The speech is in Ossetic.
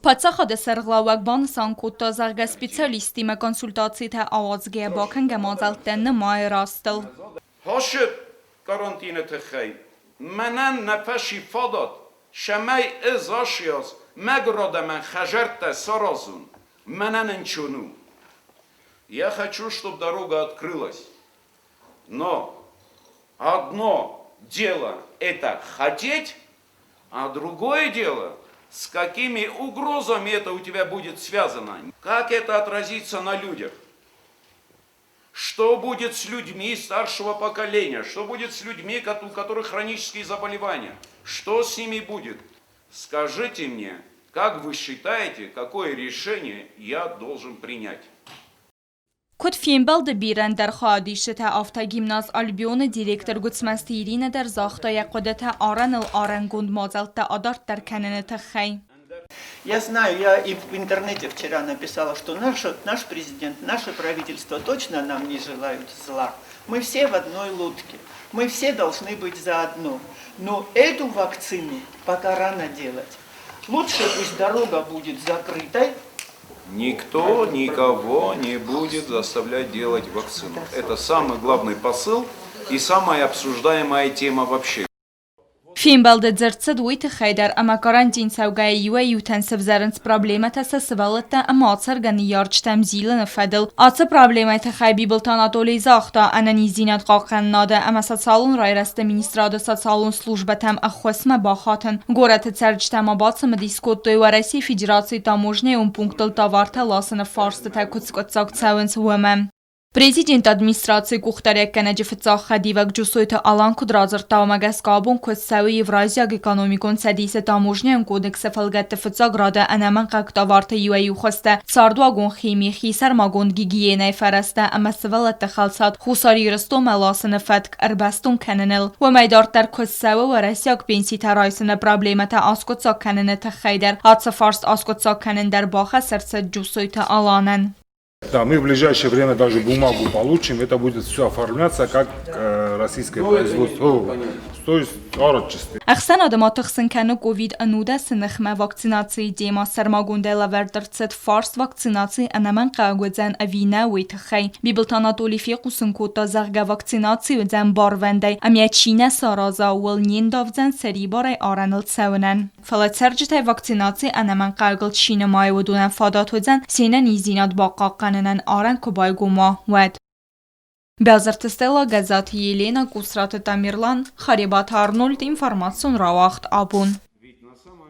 Паддзахады сӕргълӕууӕг банысан кодта, зӕгъгӕ, специалисттимӕ консультацитӕ ауадзгӕйӕ бакӕнгӕ мадзӕлттӕ нымайы растыл. Хӕссы карантины тыххӕй мӕнӕн нӕ фӕци фадат, цӕмӕй ӕз аци аз мӕгуыр адӕмӕн хӕдзӕрттӕ саразон, мӕнӕн ӕнцон у. Я хочу, чтобы дорога открылась. Но одно дело это хотеть, а другое дело, с какими угрозами это у тебя будет связано, как это отразится на людях. Что будет с людьми старшего поколения, что будет с людьми, у которых хронические заболевания, что с ними будет? Скажите мне, как вы считаете, какое решение я должен принять? Куыд фембӕлды бирӕ ӕндӕр хайадисджытӕ, афтӕ гимназ «Альбион»-ы директор Гуыцмӕзты Иринӕ дӕр загъта йӕ хъуыдытӕ арӕныл арӕнгонд мадзӕлттӕ адарддӕр кӕныны тыххӕй. Я знаю, я и в интернете вчера написала, что наш президент, наше правительство точно нам не желают зла. Мы все в одной лодке, мы все должны быть заодно. Но эту вакцину пока рано делать. Лучше пусть дорога будет закрытой. Никто никого не будет заставлять делать вакцину. Это самый главный посыл и самая обсуждаемая тема вообще. Фембӕлды дзырд цыд уый тыххӕй дӕр, ӕмӕ карантин цӕугӕйӕ иуӕй-иутӕн сӕвзӕрынц проблемӕтӕ сӕ сывӕллӕттӕ ӕмӕ ацӕргӕ ныййарджытӕм зилыны фӕдыл. Ацы проблемӕйы тыххӕй Бибылты Анатолий загъта, ӕнӕниздзинад хъахъхъӕнынады ӕмӕ социалон райрӕзты министрады социалон службӕтӕм ӕххуысмӕ бахатын. Горӕты цӕрджытӕ ма бацымыдис кодтой Уӕрӕсейы Федерацийы таможнӕйон пункттыл товартӕ ласыны фарстытӕ куыд скъуыддзаг цӕуынц, уымӕ. Президенты администрацийы къухдариуӕггӕнӕджы фыццаг хӕдивӕг Джусойты Алан куыд радзырдта, уымӕ гӕсгӕ абон куыст цӕуы Евразиаг экономикон цӕдисы таможнӕйон кодексы фӕлгӕтты фыццаг рады ӕнӕмӕнгхъӕугӕ товарты иуӕй-иу хуызтӕ, цардуагон хими, хисӕрмагонд гигиенӕйы фӕрӕзтӕ ӕмӕ сывӕллӕтты хӕлцад Хуссар Ирыстонмӕ ласыны фӕтк ӕрбӕстон кӕныныл. Уымӕй дарддӕр куыст цӕуы уӕрӕсейаг пенситӕ райсыны проблемӕтӕ аскъуыддзаг кӕныны тыххӕй дӕр. Ацы фарст аскъуыддзаг кӕнын дӕр бахӕс ӕрцыд Джусойты Аланӕн. Да, мы в ближайшее время даже бумагу получим, это будет все оформляться как российское производство, то есть ародчисты. Ӕхсӕнады ма тыхсын кӕны ковид-ӕнудӕсы ныхмӕ вакцинацийы темӕ. Сӕрмагондӕй лӕвӕрд ӕрцыд фарст вакцинаци ӕнӕмӕнгхъӕуӕг уыдзӕн ӕви нӕ, уый тыххӕй. Бибылты Анатолий фехъусын кодта, зӕгъгӕ, вакцинаци уыдзӕн барвӕндӕй, ӕмӕ чи нӕ сараза, ууыл не ндавдзӕн сӕрибарӕй арӕныл цӕуынӕн. Фӕлӕ цӕрджытӕй вакцинаци ӕнӕмӕнгхъӕуӕгыл чи нымайы, уыдонӕн фадат уыдзӕн се нӕниздзинад бахъахъхъӕнынӕн арӕн куы байгом уа, уӕд. Бязырты Стелла, Гӕззаты Елена, Къусраты Тамерлан, Харебаты Арнольд, информацион рауагъд абон.